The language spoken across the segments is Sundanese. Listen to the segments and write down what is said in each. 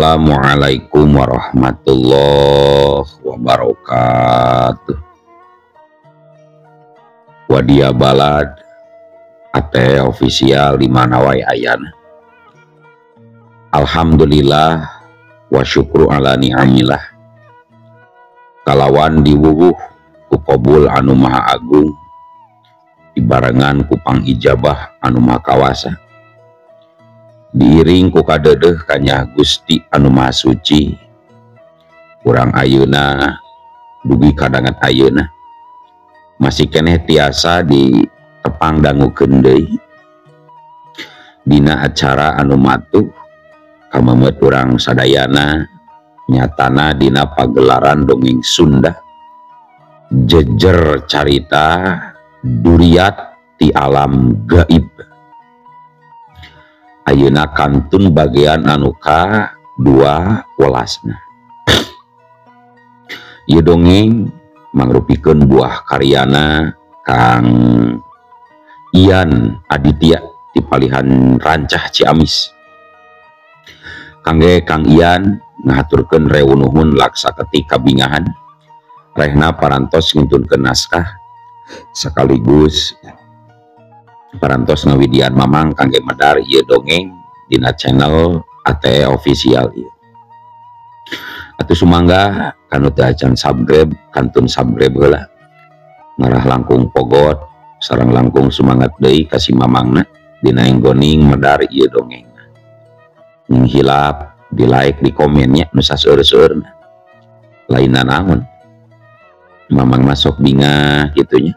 Assalamualaikum warahmatullahi wabarakatuh. Wadia Balad AT official di mana wae ayana. Alhamdulillah wa syukru ala ni'amillah. Kalawan diwuwuh ku qabul anu maha agung, dibarengan ku pangijabah anu maha kawasa. Diiring ku kadedeh kanyah Gusti anu maha suci, kurang ayeuna dugi kadangan ayeuna masih keneh tiasa ditepang dangukeun deui dina acara anu matuh kamemet urang sadayana, nyatana dina pagelaran dongeng Sunda jejer carita duriat ti alam gaib. Ayeuna kantun bagian anu ka 2 welasna. Ieu dongeng mangrupikeun buah karyana Kang Ian Aditya di palihan Rancah Ciamis. Kangge Kang Ian ngahaturkeun rewu nuhun laksa ketika bingahan rehna parantos ngintunkeun naskah sekaligus parantos ngawidian mamang kangge medar ieu dongeng dina channel ATE official ieu. Atuh sumangga kanu teu acan subscribe kantun subscribe heula. Ngarah langkung pogot sareng langkung sumangat deui ka si mamangna dina enggoning medar ieu dongeng. Ning hilap di like di komennya nu saseur-seurna. Lainna naon? Mamangna sok bingah kitu nya.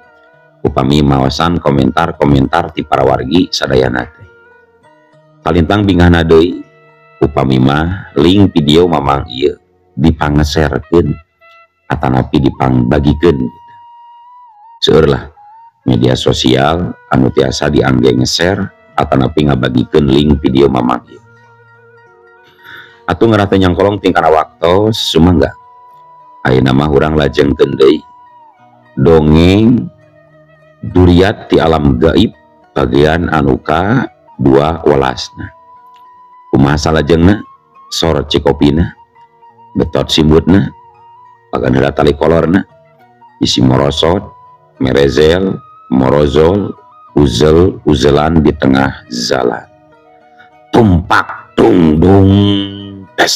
Upami maosan komentar-komentar ti para wargi sadayana teh. Kalintang bingahna deui upami mah link video mamang ieu dipangeserkeun atanapi dipangbagikeun gitu. Seueur lah media sosial anu tiasa diangge nge-share atanapi ngabagikeun link video mamang ieu. Atuh ngarah teh nyangkolong tingkana waktos sumangga. Ayeuna mah urang lajengkeun deui dongeng duriat ti alam gaib bagian anu ka 2 welasna. Kumaha salajengna? Sor cikopina, betot simbutna, pagan heula tali kolorna, bisi morosot, merezel, morozol, uzel, uzelan di tengah jalan. Tumpak tung dung tes.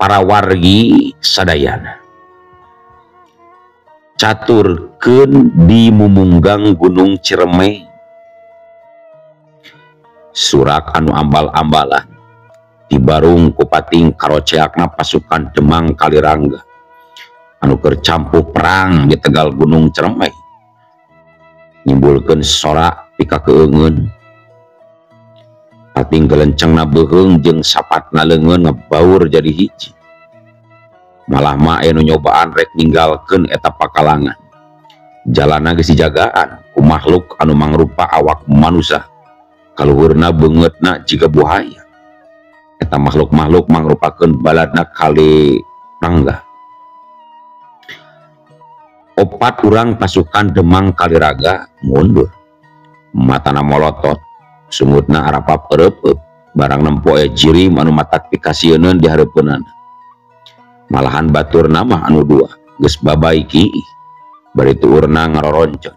Para wargi sadayana caturkeun di mumunggang Gunung Ciremai surak anu ambal-ambalan dibarung ku pating karoceakna pasukan Demang Kalirangga anu keur campuh perang di Tegal Gunung Ciremai nimbulkeun sorak pikakeungeun pating gelencengna beuheung jeung sapatna leungeun ngebaur jadi hiji. Malah mah aya nu nyobaan rek ninggalkeun eta pakalangan. Jalana geus dijagaan ku makhluk anu mangrupa awak manusia. Kaluhurna beungeutna jiga buhaya. Eta makhluk-makhluk mangrupakeun baladna Kalirangga. Opat urang pasukan Demang Kaliraga mundur. Matana molotot, sungutna arapap ereup-eup, barang nempo aya jirim anu matak pikasieuneun di hareupeunana. Malahan baturna mah anu dua geus babai kiih bari tuurna ngaroroncon.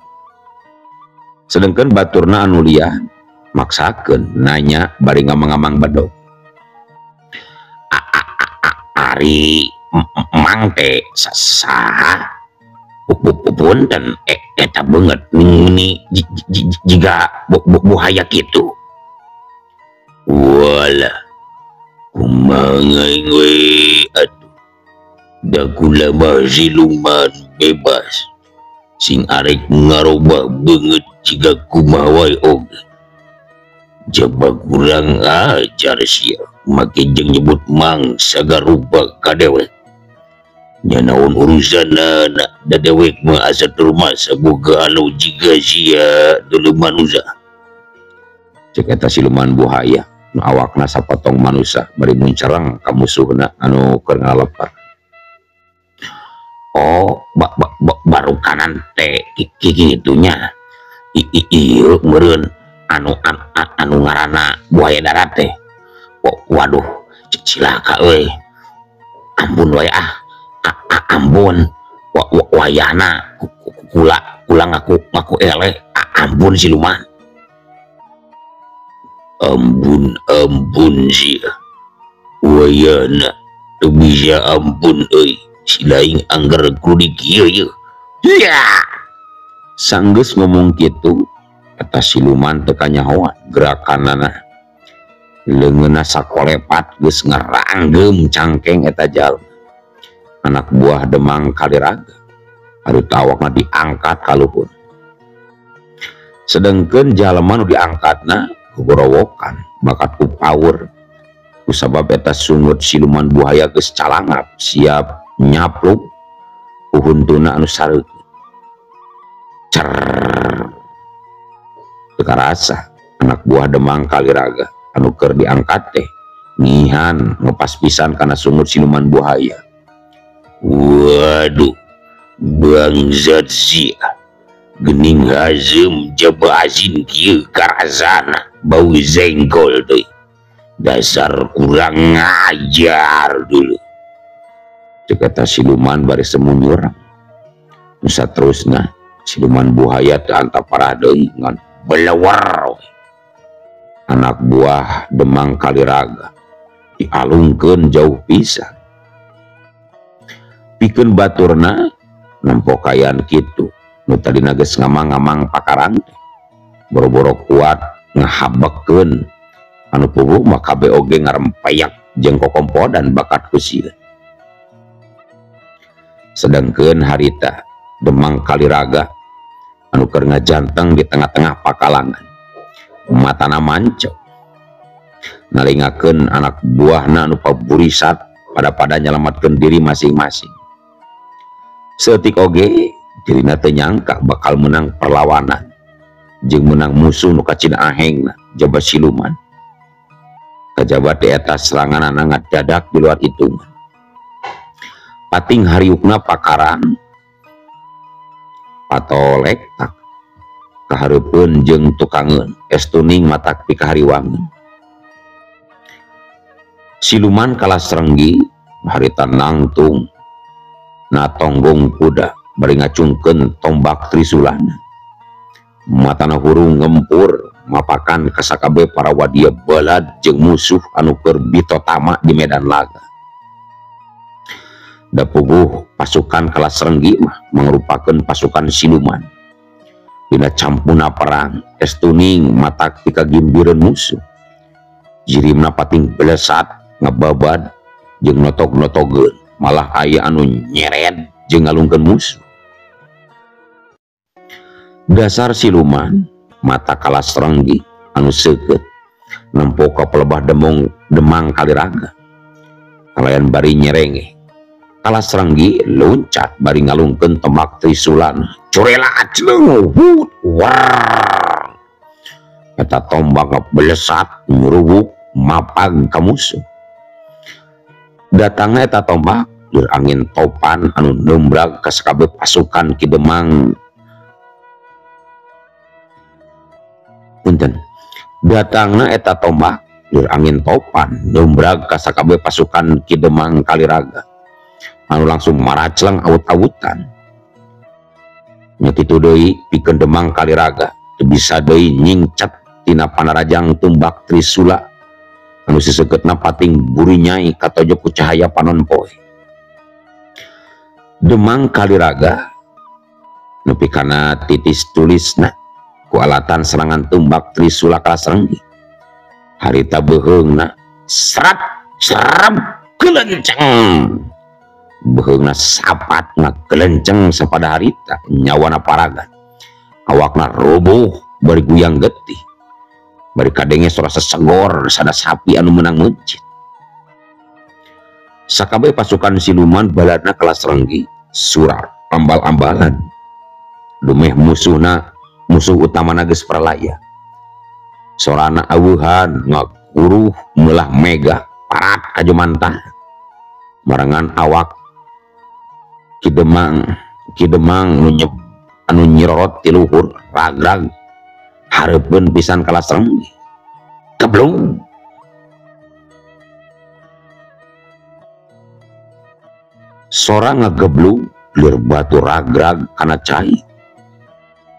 Sedengkeun baturna anu lian maksakeun nanya bari ngamang-ngamang bedog. Ari mang teh saha? Punten eta beungeut ni jiga buhaya kitu. Walah kumaha aing we atuh. Da kula mah siluman bebas sing arek ngarobah beungeut jiga kumaha wae oge. Jaba kurang ajar sia make jeung nyebut mang sagarupa ka dewek. Nya naon urusanna da dewek mah asa termasa boga anu jiga sia deuleu manusia. Cek eta siluman buhaya nu awakna sapotong manusia bari muncerang ka musuhna anu keur ngalepar. Oh, baru kanan teh kitu nya. Ieu meureun anu anu ngaranna buaya darat teh. Waduh, cilaka euy. Ampun wae ah. Ampun wayana kula kula ngaku eleh. Ampun siluman. Ampun ampun sia. Wayana teu bisa ampun euy. Si laing anggar kudu kieu ieu. Ya. Sanggeus ngomong kitu eta siluman teu kanyahoan gerakanana. Leungeunna sakolepat geus ngeranggeum cangkeng eta jalma. Anak buah Demang Kaliraga harita awakna diangkat ka luhur. Sedengkeun jalma nu diangkatna gogorowokan bakat ku power. Kusabab eta sungut siluman buhaya geus calangap siap nyapluk ku huntuna anu sareukeun. Cer. Teu karasa anak buah Demang Kaliraga anu keur diangkat teh ngihan ngepas pisan kana sungut siluman buhaya. Waduh, bangsat sia. Gening hazeum jaba asin kieu karasana bau jengkol teh. Dasar kurang ngajar dulu. Cek eta siluman bari semunyur. Nu saterusna siluman buhaya teu antap parah deui ngan belewer. Anak buah Demang Kaliraga dialungkeun jauh pisan. Pikeun baturna nempo kayan kitu nu tadina geus ngamang-ngamang pakarang teh boro-boro kuat ngahabekeun anu puguh mah kabeh oge ngarempayak jeung kokompodan bakat ku sieun. Sedengkeun harita Demang Kaliraga anu keur ngajanteng di tengah-tengah pakalangan matana mancok nalingakeun anak buahna anu paburisat pada-pada nyelamatkeun diri masing-masing. Seetik oge dirina teu nyangka bakal menang perlawanan jeung menang musuh nu kacida ahengna jaba siluman. Kajaba di eta seranganana ngadadak di luar hitungan. Pating hariukna pakarang patolek tak kahareupeun jeung tukangeun estuning matak pikahariwangeun. Siluman Kalasrenggi harita nangtung na tonggong kuda bari ngacungkeun tombak trisulana. Matana hurung ngempur mapakan kasakabe para wadia balad jeung musuh anu keur bitotama di medan laga. Da puguh pasukan Kalasrenggi mah mangrupakeun pasukan siluman. Dina campuna perang estuning matak pikagimbireun musuh. Jirimna pating belesat ngababad jeung notok-notogeun malah aya anu nyeret jeung ngalungkeun musuh. Dasar siluman mata Kalasrenggi anu seukeut nempo ka pelebah Demang Kaliraga kalayan bari nyerenge. Kalasrenggi loncat bari ngalungkeun tombak trisulana. Curela acleng wut war. Eta tombak ngebelesat nyurubuk mapag ka musuh. Datangna eta tombak lir angin topan anu nembrag ka sakabeh pasukan Ki Demang. Punten. Datangna eta tombak lir angin topan nembrag ka sakabeh pasukan Ki Demang Kaliraga anu langsung maracleng awut-awutan. Nya kitu deui pikeun Demang Kaliraga teu bisa deui nyingcet tina panarajang tumbak trisula anu sisekeutna pating burinyai katojok ku cahaya panon poe. Demang Kaliraga nepi kana titis tulisna ku alatan serangan tumbak trisula Kalasrenggi. Harita beuheungna serat serem kelenceng. Beuheungna sapat ngakelenceng sapada harita nyawana paragan. Awakna roboh bari guyang getih. Bari kadenge sora sesegor sada sapi anu menang meuncit. Sakabeh pasukan siluman baladna Kalasrenggi surak ambal-ambalan. Dumeh musuhna musuh utamana geus pralaya. Sorana aweuhan ngaguruh meulah mega parat kajumantah. Marengan awak Ki Demang anu nyirorot ti luhur ragrag hareupeun pisan Kalasrenggi. Keblung sora ngageblung lir batu ragrag kana cai.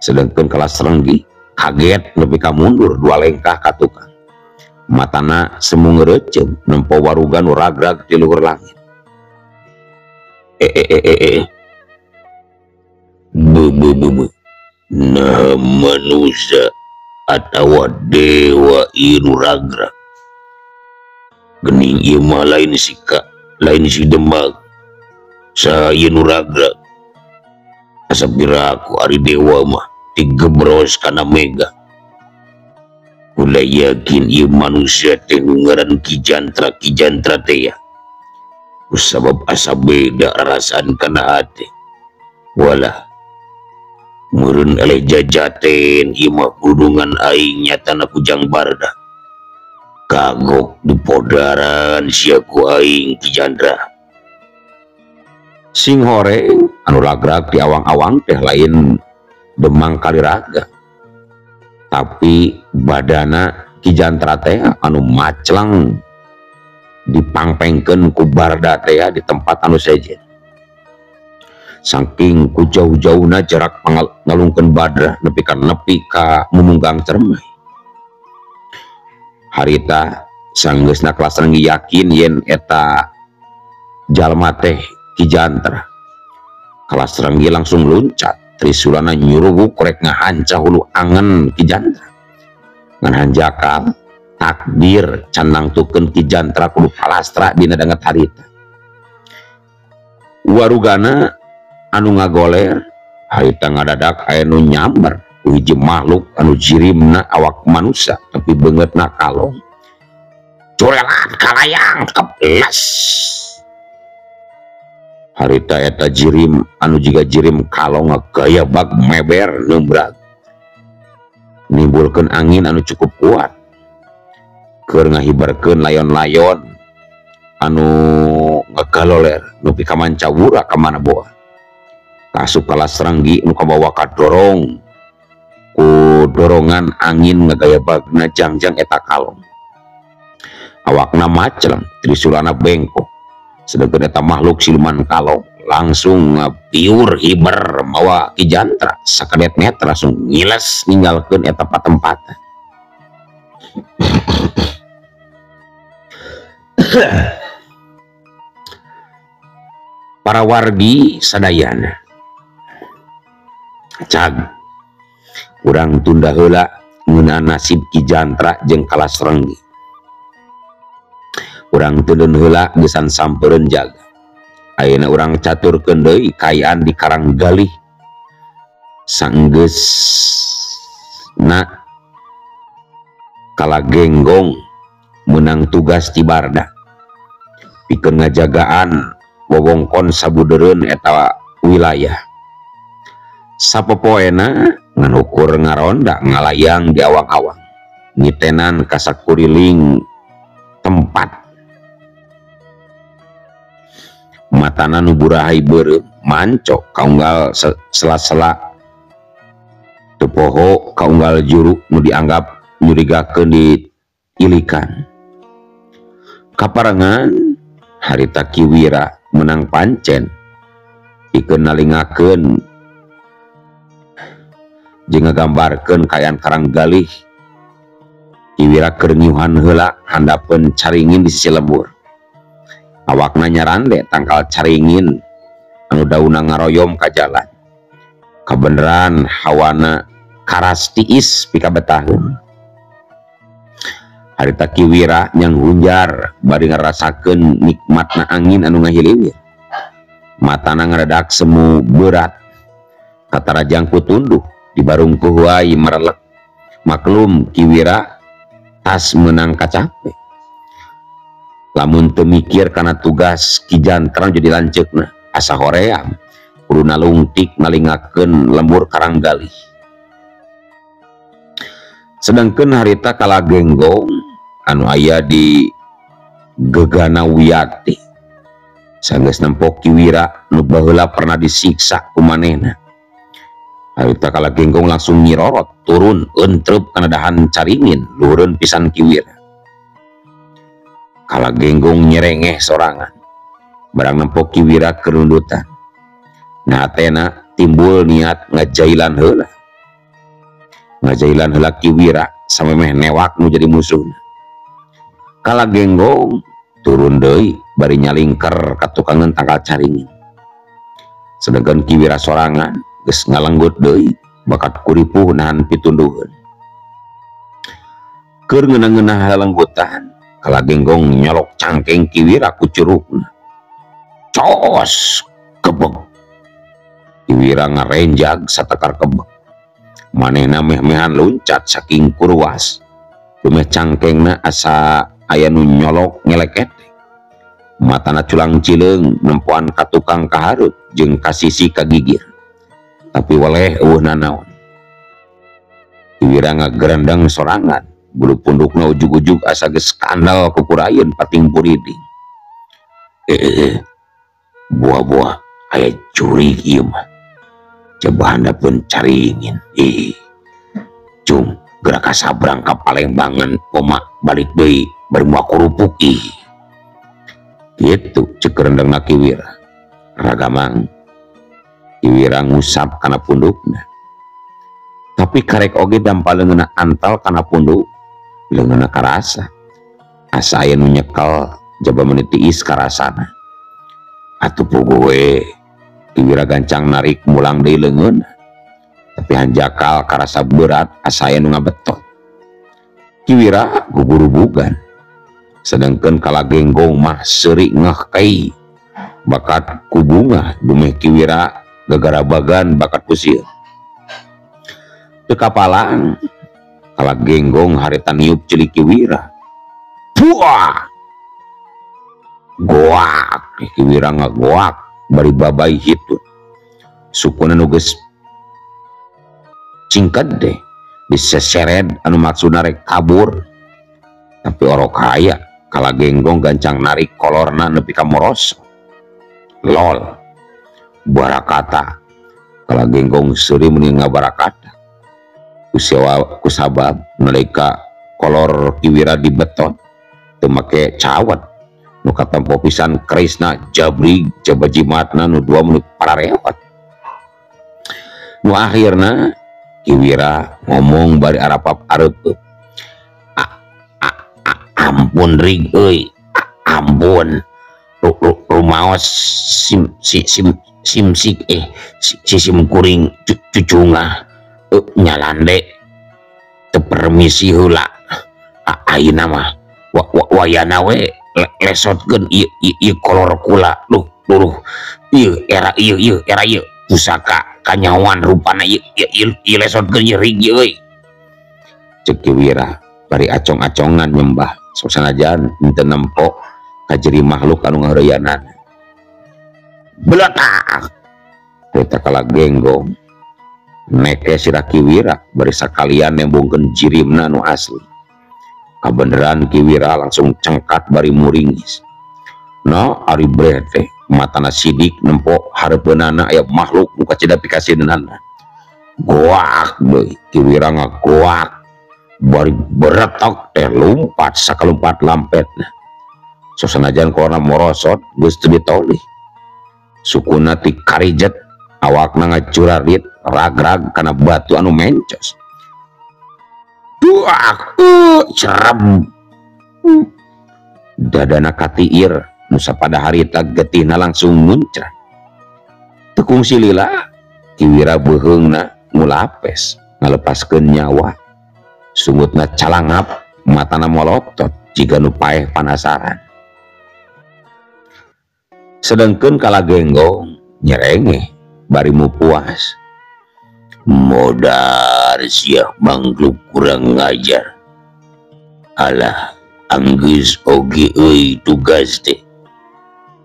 Sedangkan Kalasrenggi kaget nepi ka mundur dua lengkah ka tukang. Matana semu ngeureeceum nempo waruga nu ragrag ti luhur langit. Be nah manusia atawa dewa ieu ragrag. Geuning ieu mah lain sika, lain si Demang. Saha ieu nu ragrag? Asa piraku ari dewa mah digebros kana mega. Kula yakin ieu manusia teh nu ngaran Ki Jantra, Ki Jantra teh ya. Kusabab asa beda rarasaan kana hate. Walah meureun eleh jajaten ieu mah kudungan aing nyatana kujang barda. Kagok di podaran sia ku aing Ki Jantra. Sing horeng anu ragrag di awang-awang teh lain Demang Kaliraga, tapi badana Ki Jantra teh anu maclang dipangpengkeun ku barda teh di tempat anu sejen. Saking ku jauh-jauhna jarak ngalungkeun badra nepi ka nepi ka mumunggang cermai. Harita sanggeusna Kalasrenggi yakin yen eta jalma teh Ki Jantra. Kalasrenggi langsung luncat, trisulana nyuruguk rek ngahanca hulu angen Ki Jantra. Ngan hanjakal takdir can nangtukeun Ki Jantra kudu palastra dina danget harita. Warugana anu ngagoler harita ngadadak aya nu nyamber ku hiji makhluk anu jirimna awak manusia tapi beungeutna kalong. Corelat kalayang keples. Harita eta jirim anu jiga jirim kalong ngagaya bag meber numbrag. Nimbulkeun angin anu cukup kuat. Keur ngahibarkeun layon-layon anu ngagaloler nepi ka mancawura ka mana boa. Kasup Kalasrenggi nu kabawa kadorong ku dorongan angin ngagayabagna jangjang eta kalong. Awakna macleng, trisulana bengkok. Sedangkan eta makhluk siluman kalong langsung ngapiur hiber mawa Ki Jantra sakadet meter langsung ngiles ninggalkeun eta patempatan. Para wargi sadayana cag urang tunda heula ngeunaan nasib Ki Jantra jeung Kalasrenggi. Urang teudeun heula geusan sampereun jaga. Ayeuna urang caturkeun deui kaayaan di Karanggalih sanggeusna kalagenggong meunang tugas ti Barda pikeun ngajagaan wewengkon sabudeureun eta wilayah. Sapopoena ngan ukur ngaronda ngalayang di awang-awang ngitenan ka sakuriling tempat. Matana nu burahay beureum mancok kaunggal sela-sela teu poho kaunggal juru nu dianggap nyurigakeun di ilikan. Kaparengan harita Ki Wira menang pancen pikeun nalingakeun jeung ngagambarkeun kaayaan Karanggalih. Ki Wira keur ngiuhan heula handapeun caringin di sisi lembur. Awakna nyarande tangkal caringin anu daunna ngaroyom ka jalan. Kabeneran hawana karas tiis pikabetaheun. Harita Ki Wira nyang hunjar bari ngarasakeun nikmatna angin anu ngahiliwir. Matana ngaredak semu berat. Katarajang ku tunduh dibarungkuh wae merelek. Maklum Ki Wira tas meunang kacape. Lamun teu mikir kana tugas Ki Jantrang jadi lanceukna asa hoream kudu nalungtik nalingakeun lembur Karanggalih. Sedangkeun harita Kala Genggong anu aya di Gegana Wiyati sanggeus nempo Ki Wira nu baheula pernah disiksa ku manehna. Harita Kala Genggong langsung nyirorot turun entrep kana dahan caringin luhureun pisan Ki Wira. Kala Genggong nyerengeh sorangan barang nempo Ki Wira kerundutan. Nah hatena timbul niat ngajailan heula. Ngajailan heula Ki Wira samemeh newak nu jadi musuhna. Kala Genggong turun deui bari nyalingker ka tukangeun tangkal caringin. Sedangkan Ki Wira sorangan geus ngalenggut deui bakat kuripuh nahan pitunduheun. Keur ngeunah-ngeunah lalenggutan, Kala Genggong nyolok cangkeng Ki Wira ku curugna. Cos kebek. Ki Wira ngarenjag satekar kebek. Manehna meh-mehan luncat saking kurwas. Dumeh cangkengna asa aya nu nyolok ngeleket. Matana culang cileung nempoan ka tukang kahareup jeung ka sisi kagigir. Tapi weleh eueuh nanaon. Ki Wira ngagerendeng sorangan, bulu pundukna ujug-ujug asa geus kandel kukurayeun pating puriding. Buah-buah aya jurig ieu mah. Coba handapeun caringin. Cung gerak kasabrang ka Palembangan koma balik deui bari moal kurupuk ih. Kitu ceuk rendengna Ki Wira. Ragamang Ki Wira ngusap kana pundukna. Tapi karek oge dampa leungeunna antal kana punduk, leungeunna karasa. Asa aya nu nyekel jaba meuni tiis karasana. Atuh puguh we. Ki Wira gancang narik mulang deui leungeunna. Tapi hanjakal karasa berat asa aya nu ngabetot. Ki Wira gugurubugan. Sedangkeun Kala Genggong mah seuri ngeh kai. Bakat ku bunga dumeh Ki Wira gagarabagan bakat ku sieun. Teu kapalang Kala Genggong harita niup ceuli Ki Wira. Buah! Goak! Ki Wira ngagoak bari babai hitut. Sukuna nu geus cingked deh diseseret anu maksudna rek kabur. Tapi orok haya Kala Genggong gancang narik kolorna nepi ka moros. Lol. Barakata. Kala Genggong seuri meuni ngabarakata. Kusewa kusabab nalika kolor Ki Wira dibetot teu make cawet. Nu katempo pisan kerisna jabrig jaba jimatna nu dua menit pararewat. Nu akhirna Ki Wira ngomong bari arapap areupeut. Ampun rig euy, ampun. Rumaos sim sim sim sik sim kuring cucungah nyalande teu permisi heula. Ayeuna mah wayana we lesotkeun ieu kolor kula. Duh duh ieu era ieu era ieu pusaka kanyawan rupana ieu ieu lesotkeun ieu rig ieu euy. Ceuk Ki Wira bari acong-acongan nyembah sok sanajan henteu nempo kajeri makhluk anu ngaheureuyana. Beletak eta Kala Genggong neke sirah Ki Wira bari sakalian nembungkeun jirimna nu asli. Kabeneran Ki Wira langsung cengkat bari muringis. No ari breh teh matana sidik nempo hareupeunana aya makhluk nu kacida pikasieunana. Goak deui Ki Wira ngagoak bari beretok teh lumpat sakalumpat lampetna. Sosanajan kolorna morosot geus teu ditolih. Sukuna ti karijet awakna ngacurarit ragrag kana batu anu mencos. Duak cerem. Dadana katiir nu sapada harita getihna langsung muncrat. Teu kungsi lila Ki Wira beuheungna ngulapes ngalepaskeun nyawa. Sungutna calangap matana molotot jiga nu paeh panasaran. Sedangkeun Kala Genggong nyerengeh bari mupuas. Modar sia mangkluk kurang ngajar. Alah Anggeus oge euy tugas teh.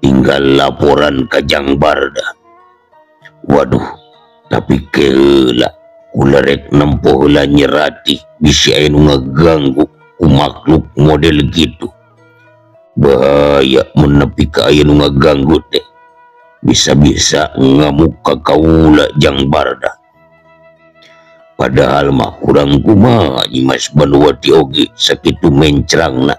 Tinggal laporan ka Jang Barda. Waduh, tapi keheula kula rek nempo heula Nyi Ratih bisi aya nu ngaganggu ku makhluk model gitu. Bahaya mun nepi ka aya nu ngaganggu teh. Bisa-bisa ngamuk ka kaula Jang Barda. Padahal mah kurang kumaha Nyimas Banuwati oge sakitu mencrangna.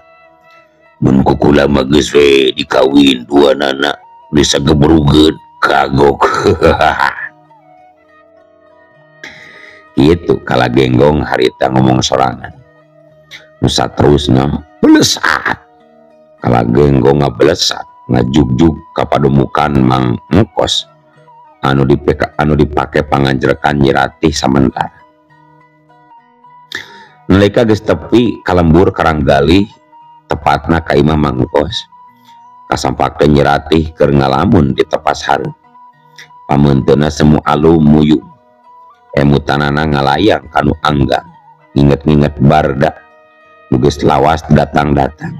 Mun ku kula mah geus we dikawin duanana bisa geberugeun kagok. Kitu kala genggong harita ngomong sorangan. Nu saterusna belesat. Kala genggong ngabelesat ngajugjug ka pademukan Mang Engkos anu dipake panganjrekan Nyi Ratih samentara. Nalika geus tepi ka lembur Karanggalih tepatna ka imah Mang Engkos. Kasampakeun Nyi Ratih keur ngalamun di tepas hareup. Pameunteuna semu alum muyu. Emutanana ngalayang kanu anggang, nginget-nginget Barda nu geus lawas datang-datang.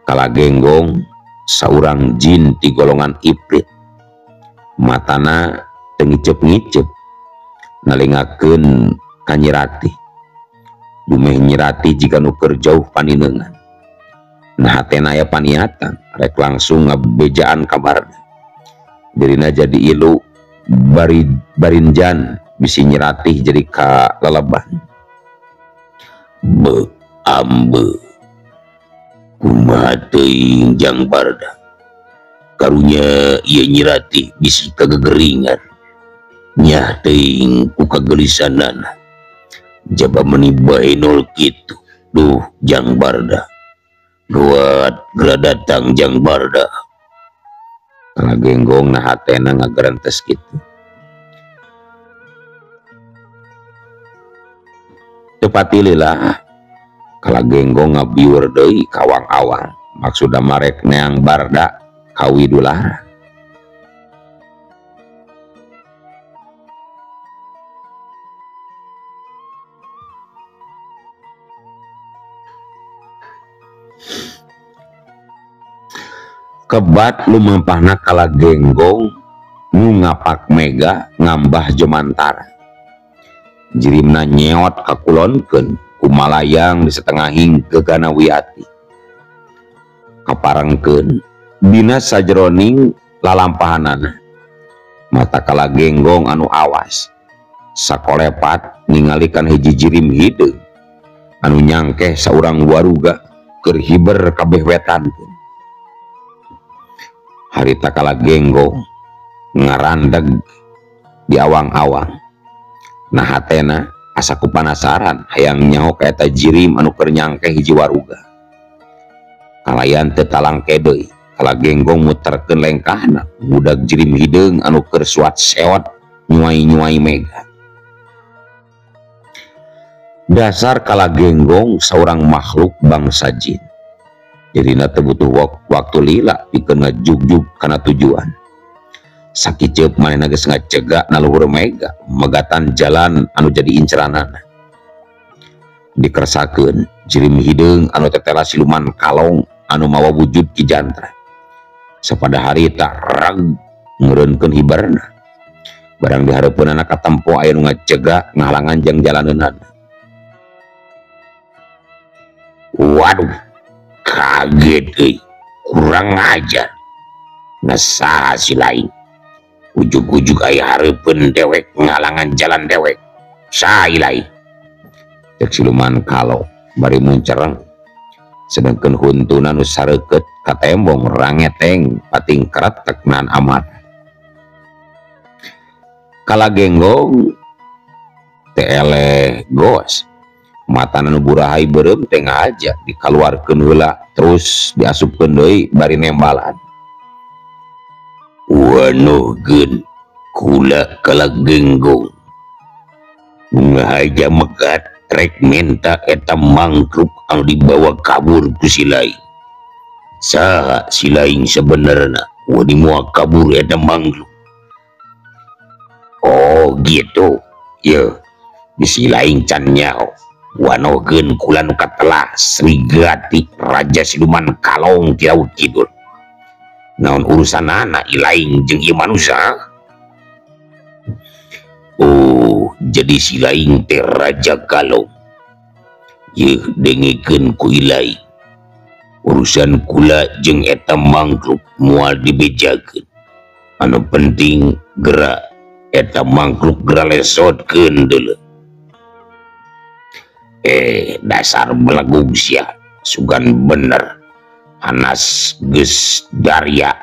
Kala genggong saurang jin ti golongan ifrit. Matana teu ngiceup-ngiceup nalingakeun ka Nyi Ratih. Dumeh Nyi Ratih jiga nu keur jauh paninengan. Nah hatena aya paniatan rek langsung ngabejaan ka Barda. Dirina jadi ilu barinjan bisi Nyi Ratih jadi ka leleban. Be ambe kumaha teuing Jang Barda. Karunya ieu Nyi Ratih bisi kagegeringan. Nyah teuing ku kagelisanana. Jaba meuni bahenol kitu. Duh Jang Barda. Gawat geura datang Jang Barda. Kala genggong nah hatena ngagerentes kitu. Teu patilila kala genggong ngabiur deui ka awang-awang. Maksudna marek neang Barda ka Widulara. Kebat lumampahna kala genggong nu ngapak mega ngambah jomantara. Jirimna nyeot kakulonkeun kumalayang di setengahing gegana wiati. Kaparengkeun dina sajeroning lalampahanana. Mata kala genggong anu awas sakolepat ningalikan hiji jirim hideung anu nyangkeh saurang waruga keur hiber kabeh wetan. Harita kala genggong ngarandeg di awang-awang. Nah hatena asa ku panasaran hayang nyaho ka eta jirim anu keur nyangkeh hiji waruga. Kalayan teu talangke deui, kala genggong muterkeun lengkahna ngudag jirim hideung anu keur suat-seot nyuai-nyuai mega. Dasar kala genggong saurang makhluk bangsa jin. Jadina teu butuh waktu lila pikeun ngajugjug kana tujuan. Sakiceup manehna geus ngacegak na luhur mega megatan jalan anu jadi inceranana. Dikersakeun jirim hideung anu tetela siluman kalong anu mawa wujud Ki Jantra. Sapada harita rag ngeureunkeun hibarna. Barang dihareupeunana katempo aya nu ngacegak ngahalangan jang jalaneunana. Waduh, kaget euy, kurang ajar. Nasaha si lain. Ujug-ujug aya hareupeun dewek ngahalangan jalan dewek. Saha lain. Cek siluman kalong bari muncereng. Sedangkeun huntuna nu sareukeut ka tembong rangeteng pating kretek nan amat. Kala genggong teh eleh gos. Matana nu burahay beureum teh ngaja dikaluarkeun heula terus diasupkeun deui bari nembalan. Wanuhkeun kula kala genggong ngahaja megat rek minta eta mangkruk anu dibawa kabur ku si lain. Saha si lain sebenarna wani moal kabur eta mangkruk. Oh gitu. Ye. Bisi laing can nyaho wanohkeun kula nu katelah Srigati raja siluman kalong ti Laut Kidul. Naon urusanana ilaing jeung ieu manusia? Oh, jadi si laing teh raja kalong. Yeuh dengekeun ku ilaing. Urusan kula jeung eta mangkluk moal dibejakeun. Anu penting gerak eta mangkluk geura lesotkeun deuleu. Dasar belegug sia, sugan bener. Hanas geus darya,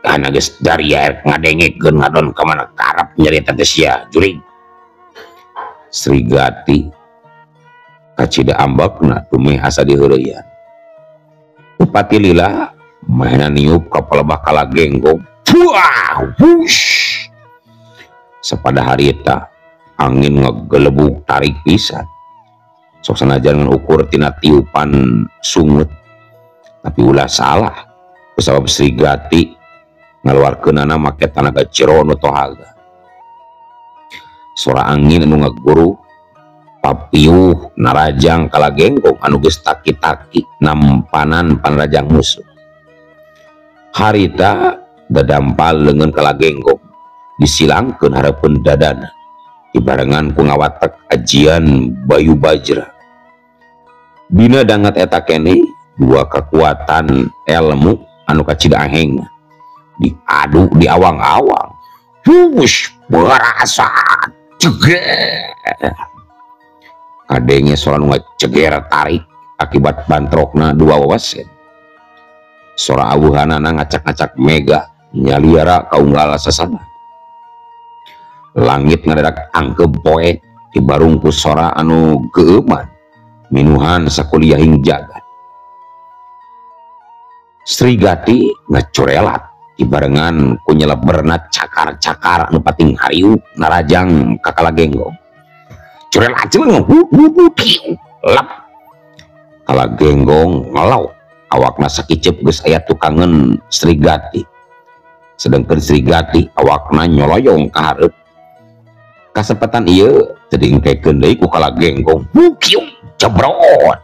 hana geus darya erek ngadengekeun ngadon ka mana karep nyarita teh sia, jurig. Srigati kacida ambekna dumeh asa diheureuyan. Upati lila mahena niup ka palebah kalagenggong. Wah, wush. Sapada harita angin ngegelebug tarik pisan. Sok sanajan ngan ukur tina tiupan sungut. Tapi ulah salah kusabab Srigati ngaluarkeunana make tanaga jero nu tohaga. Sora angin anu ngaguru papiuh narajang kalagenggong anu geus taki-taki nampanan panrajang musuh. Harita dadampal leungeun kalagenggong disilangkeun hareupeun dadana dibarengan ku ngawatek ajian Bayu Bajra. Dina dangat eta keneh dua kekuatan ilmu anu kacida aheng diadu di awang-awang. Hush berasa ceger. Kadenge sora nu ngaceger tarik akibat bantrokna dua wawasen. Sora awuhanana ngacak-ngacak mega nyaliara kaunggal sasana. Langit ngadadak angkeb poe dibarung ku sora anu geueuman minuhan sakuliahing jagat. Srigati ngacorelat dibarengan ku nyeleberna cakar-cakar anu pating hariup narajang ka kalagenggong. Corelat jeleng lep kalagenggong ngelok awakna sakiceup geus aya tukangeun Srigati. Sedengkeun Srigati awakna nyoloyong ka hareup. Kasempatan ieu teu diengkekeun deui ku kalagenggong. Hukiu jebrot.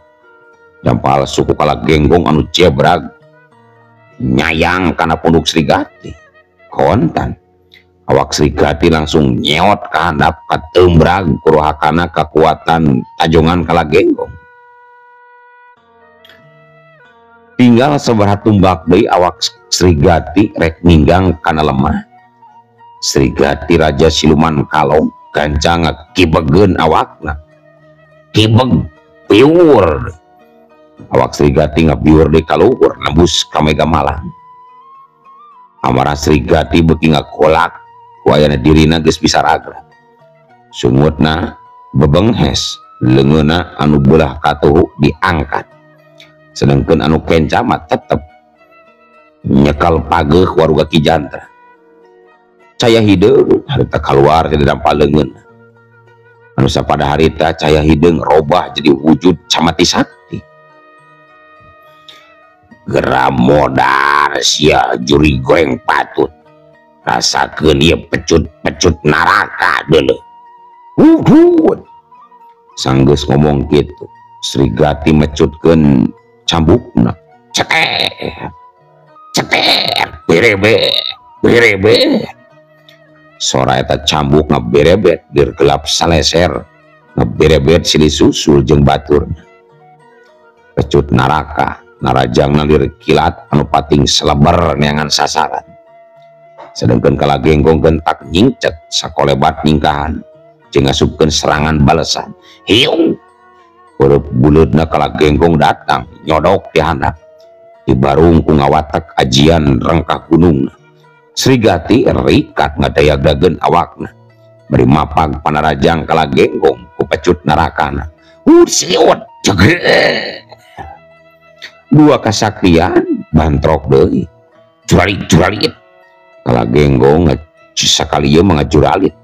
Dampal suku kalagenggong anu jebrag nyayang kana punduk Srigati. Kontan awak Srigati langsung nyeot ka handap katembrag kuruhakana kakuatan tajongan kalagenggong. Tinggal sabaraha tumbak deui awak Srigati rek ninggang kana lemah. Srigati raja siluman kalong gancang kibegeun awakna. Kibeg piur. Awak Srigati ngabiur di kaluhur nembus ka Mega Malang. Amarah Srigati beuki ngagolak ku ayana dirina geus bisa ragrag. Sungutna bebenghes, leungeunna anu beulah katuhu diangkat. Sedengkeun anu kenca mah tetep nyekal pageuh waruga Ki Jantra. Caya hideung harita kaluar ti dampal leungeun. Anu sapada harita caya hideung robah jadi wujud camati sakti. Geura modar sia juri goreng patut. Rasakeun ieu pecut-pecut naraka deuleu. Hudud. Sanggeus ngomong kitu, Srigati mecutkeun cambukna. Ceter. Ceter, berebe, berebe. Sora eta cambuk ngaberebet dir gelap saleser, ngaberebet silih susul jeung baturna. Pecut naraka narajang nalir kilat anu pating seleber neangan sasaran. Sedengkeun kalagenggong gentak nyingcet sakolebat nyingkahan jeung ngasupkeun serangan balesan. Hiung beureub buleudna kalagenggong datang nyodok di handap. Dibarung ku ngawatek ajian rengkah gunungna. Srigati rikat ngadayag-dageun awakna. Bari mapag panarajang kalagenggong ku pecut narakana. Usiut jeger. Dua kasaktian bantrok deui. Juralit-juralit. Kalagenggong sakali ieu mah ngajuralit.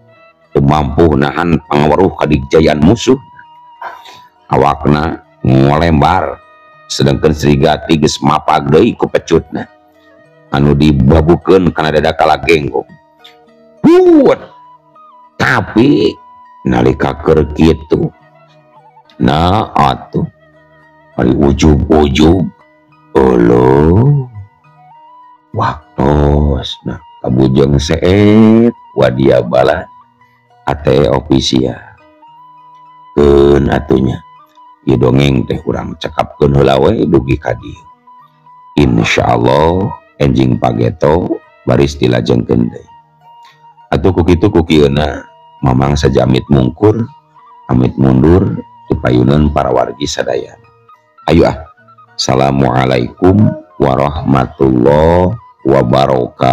Teu mampu nahan pangaweruh kadigjayaan musuh. Awakna ngolembar. Sedangkan Srigati geus mapag deui ku pecutna. Anu dibabukeun kana dada kalagenggong. Huut. Tapi Nalika keur kitu nah atuh ari ujug-ujug eueuh waktos nah kabujeng seet wadia bala ate official keun atunya ieu dongeng teh urang cekapkeun heula we dugi ka dieu. Insyaallah enjing pageto baris dilajengkeun deui. Atuh ku kitu ku kieuna Mamang sajamit mungkur amit mundur dipayunan para wargi sadayana. Ayo ah. Assalamualaikum warahmatullahi wabarakatuh.